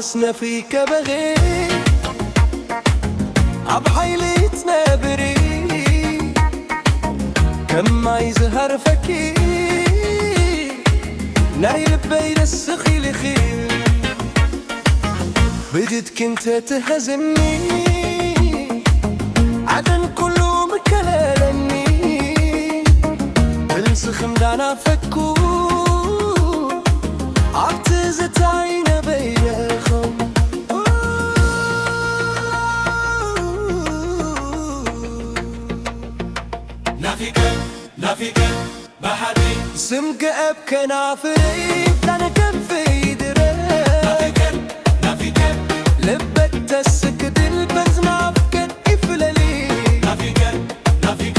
ስነፊ ከበኺ ኣብ ሓይሊ ትነብሪ፣ ከም ማይ ዝሃርፈኪ ናይ ልበይ ደስኺ ኢልኺ። ብድድኪ እንተትሕዝኒ ዓለም ኩሉ ምከለለኒ፣ ብልስኺ እንዳናፈኩ ኣብ ትዝታይ ነበይረኸው። ናፊቀ ናፊቀ ብሓቂ ስምኪ ኣብ ከናፍረይ ዳንከም ፈይድረ ናፊቀ ናፊቀ ልበይ ተስክድል በዝናፍቀ ይፍለሊ ናፊቀ ናፊቀ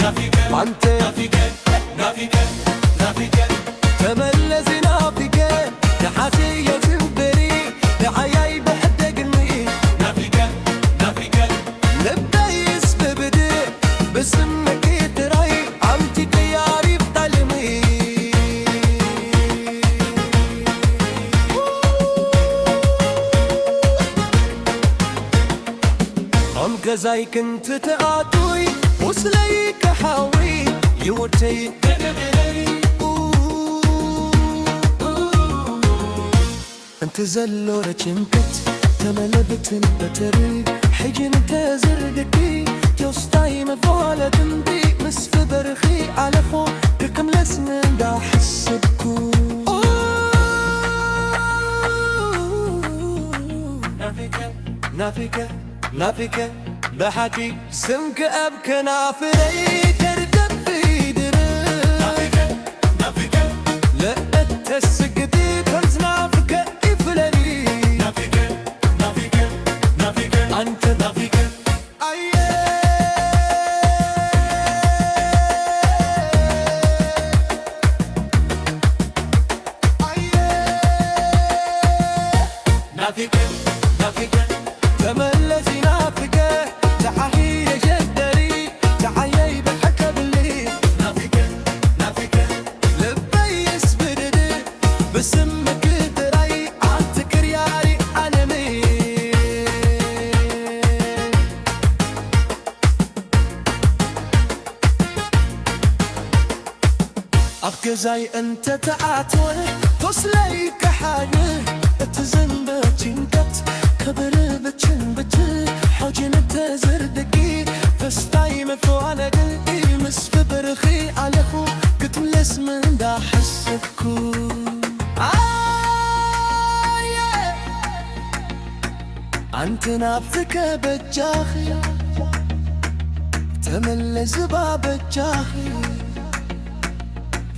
ናፊቀ ኣንተ ናፊቀ ናፊቀ ናፊቀ ተመለሲ ናፊቀ ንሓስየ ዝንበሪ ንዓያይ ብሕደግኒ ናፊቀ ናፊቀ ልበይስ ብብድእ ብስምዒት ጥራይ ኣንቲ ቅያሪብ ጣልሚ። ኣብ ገዛይ ክንትትኣትዊ ቁስለይ ክሓዊ ይወተይ እንተ ዘሎ ረጭንቀት ተመለብትን በተር ሕጂ እንተ ዝርግኪ ጆስታይ መፋለጥንቲ ምስ ፍበርኺ ኣለኹ ክክምለስ እንዳሓሰብኩ ናፊቀ ናፊቀ ናፊቀ ብሓቂ ስምኪ ኣብ ከናፍረይ ደርደፊ ድር ለእተስግዲ ተዝናፍቀ ይፍለኒ ኣንተ ኣየ ናፊቀ ናፊቀ ተመለሲ ናፊቀ ተዓሂየ ሸደሪ ተዓየይ ብሕከብሊ ናፊቀ ናፊቀ ልበይስ ብድድ ብስምኪ ጥራይ ኣንቲ ክርያሪ ኣለኒ ኣብ ገዛይ እንተ ተኣትወ ቁስለይ ክሓኒ እቲ ዝንበ ጭንቀት ከብር ብችን ብት ሖጂ ንተዝር ደቂ ፈስታይ መፈዋለድ ምስ ፍቅርኺ ኣለኹ ክትምለስ ምንዳ ሓሰብኩ ኣየ ኣንቲ ናፍቀ በጃኺ ተመለስ ዝባ በጃኺ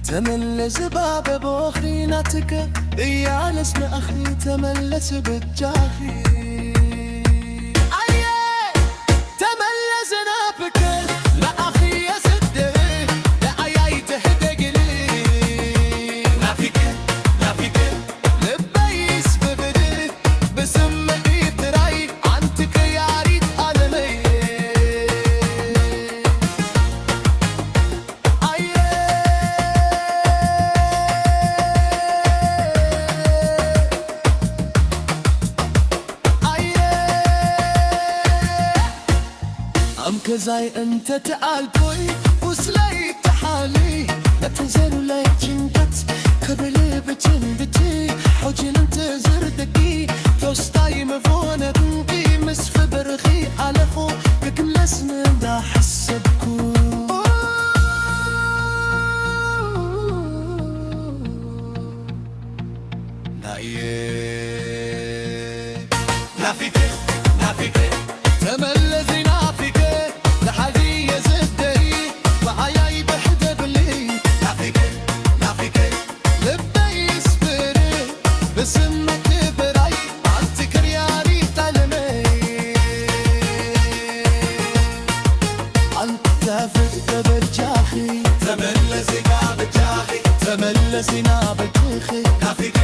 ተመለስ ባበቦኺ ናትከ እያለስ ንኣኺ ተመለስ በጃኺ ኣየ ተመለስ ናፍቀ ንኣኺ የስደሪ ንኣያይ ትሕደግሊ ናፊቀ ናፊቀ ልበይስ ብብድ ብስምዒት ጥራይ ኣንቲ ቀያሪት ኣለመይ ኣየ ኣየ ኣም ከዛይ እንተ ተኣልኩይ ቁስለይ ተሓሊ እቲ ዘሩለይ ጭንቀት ክብል ብትን ብቲ ሖጅን እንተ ዝርደጊ ቶስታይ መፎነ ድንቂ ምስ ፍበርኺ ኣለኹ ክክምለስ ምንዳ ሓሰብኩ ናየ ናፊቀ ናፊቀ ተመለሲ ናፊቀ ንሓዚ የዝደይ ብዓያይ ብሕደብሊ ናፊቀ ናፊቀ ልበይ ስብር ብስምዒት ብራይ ኣንቲ ክርያሪ ጣለመይ ኣንተ ፍቅረ በጃኺ ተመለሲ ናበጃኺ ተመለሲ ናበጅኺ ናፊቀ